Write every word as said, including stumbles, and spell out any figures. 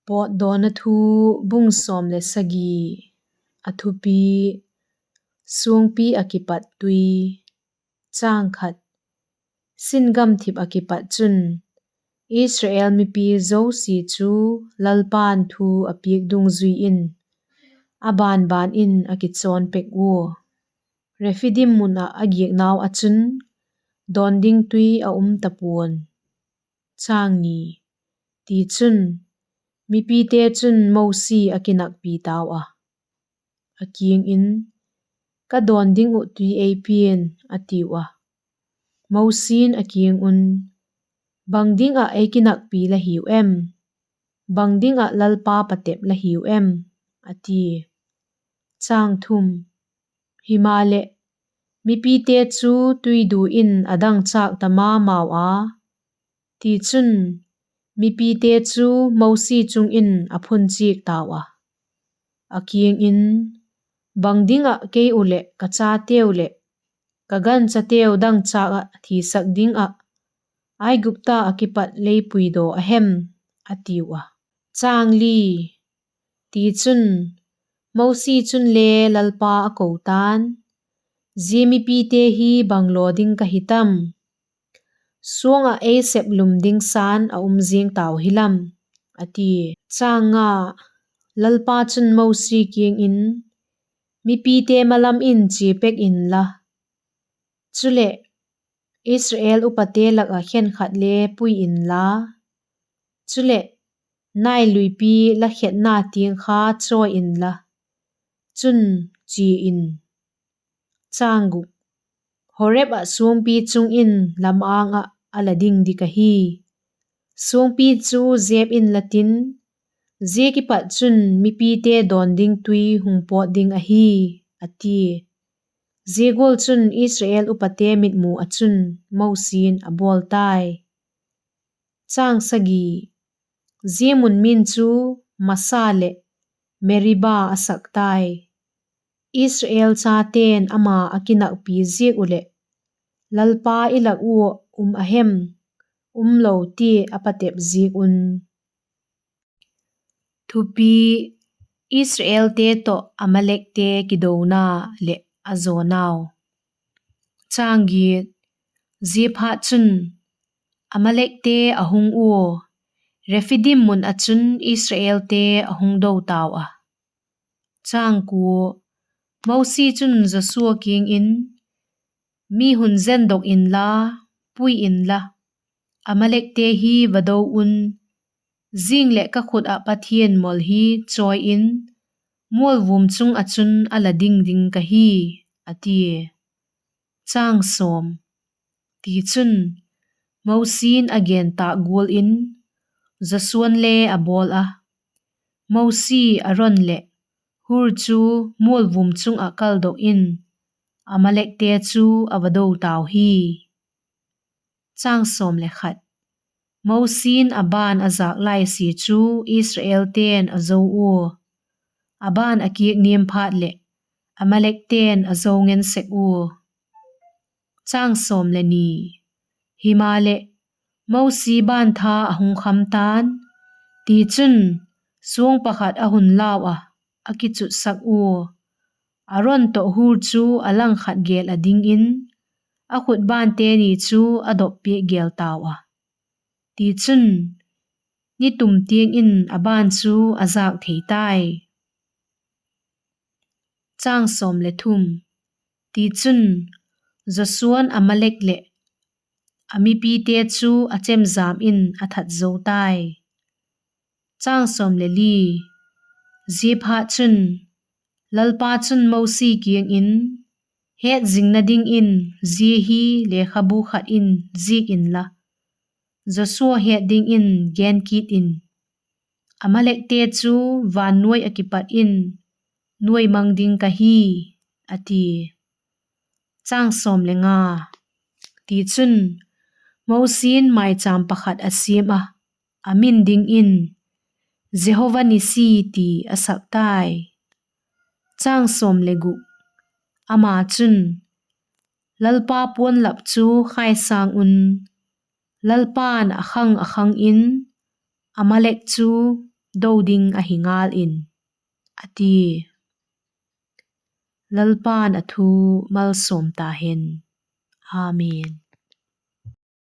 Pawtdawna Thu, bung sawm le sagi. A thupi: Suangpi ah kipat tui. Chang khat. Sin gamthip ah kipat chun Israel mipi zosia chu Lalpa'n thu a piak dungzui in a ban ban in a kichawn pek ua, Rephidim mun ah a giaknau ah chun dawn ding tui a um ta pua'n. Chang ni. Tichun, mipite chun Mosi a kinakpi tau a, a kiang in, Ka dawn ding uh tui ei pia'n, a tiu a. Mosi'n a kiang un, Bang ding ah ei kinakpi la hiu em? Bang ding ah Lalpa patep la hiu em? a tia. Chang thum. Himaleh, mipite chu tuidu in a dangchâk ta ma mau a; tichun, mipite chu Mosi chung in a phunchiak tau a, a kiang in, Bang ding ah kei uh leh ka chateu leh ka ganchateu dangchâk ah thisak ding ah Aigupta ah kipat lei puidaw a hem? a tiu a. Chang li. Tichun, Mosi chunle Lalpa a ko ta'n, Zia mipite hi bang law ding ka hi tam? Suang ah ei sep lum ding sa'n a um ziang tau hilam, a tia. Chang nga. Lalpa chun Mosi kiang in, Mipite malam in chia pek inla, chuleh, Israel upate lak ah khenkhat le pui inla, chuleh, Nail luipi la khetna tiang kha chawi inla, chun chia in. Chang guk. Horeb ah suangpi chung in lam-âng ah a la ding dik ahi. Suangpi chu zep inla tin, zia kipat chun mipite dawn ding tui hung pawt ding ahi, a tia. Zia gual chun Israel upate mitmu ah chun Mosi'n a bawl tai. Chang sagi. Zia mun min chu Masa leh Meriba a sak tai. Israel chate'n ama a kinakpi ziak uh leh, Lalpa i lak ua um a hem, um lo ti a patep ziak un. Thupi: Israelte tawh Amalekte kidona leh a zawnau. Chang giat. Ziaphatchun, Amalekte a hung ua, Rephidim mun ah chun Israelte a hung do tau a. Chang kua. Mosi chun Joshua kiang in, Mi hun zendok inla, pui inla, Amalekte hi va do un; zing leh ka khut ah Pathian mol hi chawi in, mualvum chung ah chun a la ding ding ka hi, a tia. Chang sawm. Tichun, Mosi'n a gen tâk gual in Joshua'n le a bawl a. Mosi, Aron leh Hur chu mualvum chung ah kaldok in, Amalekte chu a va do tau hi. Chang sawm le khat. Mosi'n a ban a zâk laisia chu Israelte'n a zo ua, a ban a kiak niam phat leh Amalekte'n a zo ngen sek ua. Chang sawm le ni. Himaleh, Mosi bantha a hung kham ta'n; tichun, suang pakhat a hun lau ah, a kichutsak ua, Aron tawh Hur chu a langkhat gêl ah dingin, a khut bante ni chu a dop piak gêl tau a; tichun, ni tum tiang in a ban chu a zâk thei tai. Chang sawm le thum. Tichun, Joshua'n Amalek leh a mipite chu a chemjam in a that zo tai. Chang sawm le li. Ziaphatchun, Lalpa chun Mosi kiang in, Hetzingna dingin zia hi lekhabu khat in zik inla, Joshua het dingin gen kit in, Amalekte chu van nuai ah kipat in nuai mang ding ka hi, a tia. Chang sawm le nga. Tichun, Mosi'n maichâm pakhat a siam ah, a min dingin Jehova-nissi ti a sak tai. Chang sawm le guk. Ama chun, Lalpa puanlap chu khaisâng un, Lalpa'n a khang a khang in Amalek chu do ding ahi ngal in, a ti. Lalpa'n a thu malsawm ta hen. Amen.